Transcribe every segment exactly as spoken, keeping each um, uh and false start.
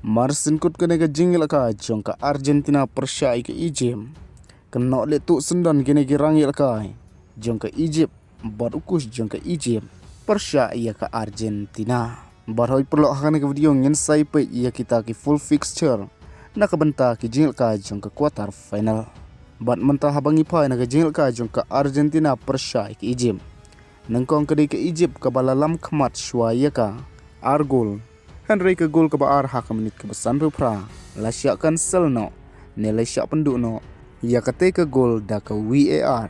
Mar syn kut kane ka jingïalehkai jong ka Argentina pyrshah ïa ka Egypt. Kan noh leh tuh syndon kine ki rangïalehkai jong ka Egypt bad u coach jong ka Egypt pyrshah ïa ka Argentina. Bad hoi paralok, ha kane ka video ngin sa ïa peit ïa kita ki full fixture na ka bynta ki jingïalehkai jong ka quarter final. Bad mynta haba ngi phai na ka jingïalehkai jong ka Argentina pyrshah ïa ka Egypt, nyngkong ka dei ka Egypt kaba la lam khmat shuwa ïa ka ar gol. Hynrei ka gol kaba ar ha ka minit kaba sanphew phra la shah cancel noh, ne la shah pynduh noh ïa katei ka gol da ka V A R,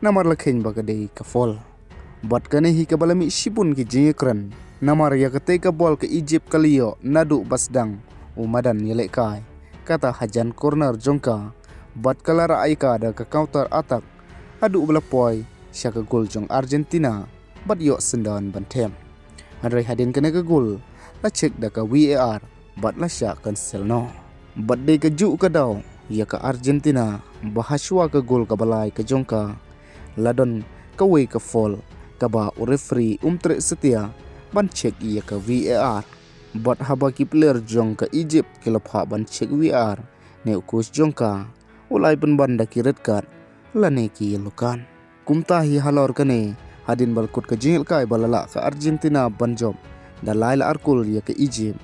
namar la kheiñ ba ka dei ka foul. Bad kane hi kaba la mih shibun ki jingïakren, namar ïa katei ka bol ka Egypt ka la ïoh naduh ba sdang u madan ïalehkai, kata hajan corner jong ka, bad ka la rah ïa ka da ka counter attack haduh ba la poi sha ka gol jong Argentina bad ïoh syndon ban thep. Hynrei hadien kane ka gol la check da ka V A R bad la shah cancel noh. Bad dei kajuh ka daw ïa ka Argentina ba ha shuwa ka gol kaba lai ka jong ka, la don kawei ka foul kaba u referee um treh satia ban check ïa ka V A R. Bad haba ki player jong ka Egypt ki la phah ban check V A R, ne u coach jong ka u la ai pynban da ki red card lane ki yellow card. Kumta hi halor kane, hadien ba la kut ka jingïalehkai ba la lah ka Argentina ban jop da lai la ar gol ïa ka Egypt,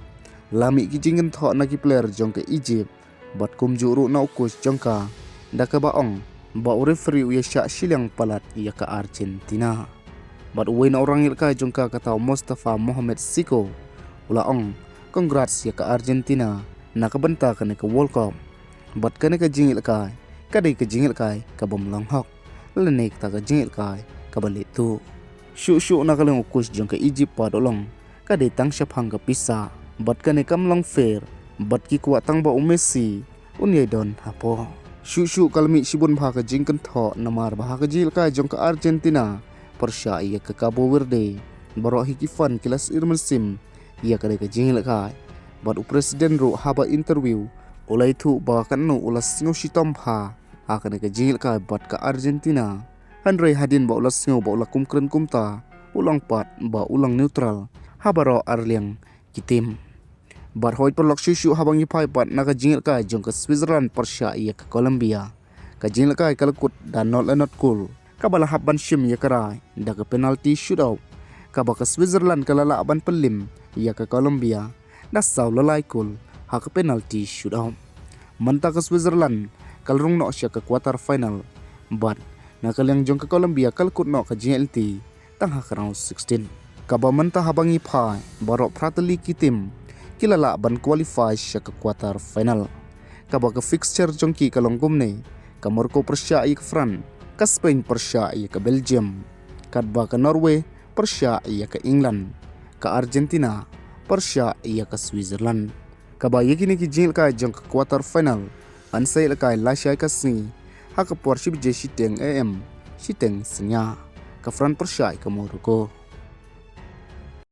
la mih ki jingkynthoh na ki player jong ka Egypt bad kumjuh ruh na u coach jong ka, da kaba ong ba u referee u ïa shah shiliang palat ïa ka Argentina. Bad uwei na u rangïalehkai jong ka, kata u Mustafa Mohamed Siko, u la ong, "Congrats ïa ka Argentina na ka bynta kane ka World Cup. Bad kane ka jingïalehkai ka dei ka jingïalehkai kabym long hok, lane kata ka jingïalehkai kaba leh tuh." Shuh shuh na ka liang u coach jong ka Egypt pat u ong, "Ka dei tang shaphang ka pisa, bad kane kam long fair, bad ki kwah tang ba u Messi un ïai don hapoh." Shuh shuh ka la mih shibun bha ka jingkynthoh, namar ba ha ka jingïalehkai jong ka Argentina pyrshah ïa ka Cabo Verde, baroh hi ki fan ki la syier mynsiem ïa kane ka jingïalehkai. Bad u president ruh haba interview u la ïathuh ba katno u la sngew shitom bha ha kane ka jingïalehkai bad ka Argentina. Hynrei hadien ba u la sngew ba u la kum kren kumta, u la ong pat ba u long neutral ha baroh ar liang ki team. Bad hoi paralok, shuh shuh haba ngi phai pat na ka jingïalehkai jong ka Switzerland pyrshah ïa ka Colombia, ka jingïalehkai ka la kut da not la not gol, kaba la hap ban shim ïa ka rai da ka penalty shootout, kaba ka Switzerland ka la lah ban pynlip ïa ka Colombia da saw la lai gol ha ka penalty shootout. Mynta ka Switzerland ka la rung noh sha ka quarter final, bad na ka liang jong ka Colombia ka la kut noh ka jingïaid lynti tang ha ka round sixteen. Kaba mynta haba ngi phai, baroh phra tylli ki team ki la lah ban qualify sha ka quarter final. Kaba ka fixture jong ki ka long kumne: ka Morocco pyrshah ïa ka France, ka Spain pyrshah ïa ka Belgium, katba ka Norway pyrshah ïa ka England, ka Argentina pyrshah ïa ka Switzerland. Kaba ïa kine ki jingïalehkai jong ka quarter final yn sa ïalehkai lashai ka sngi ha ka por shi baje shiteng A M, shiteng synñia, ka France pyrshah ïa ka Morocco.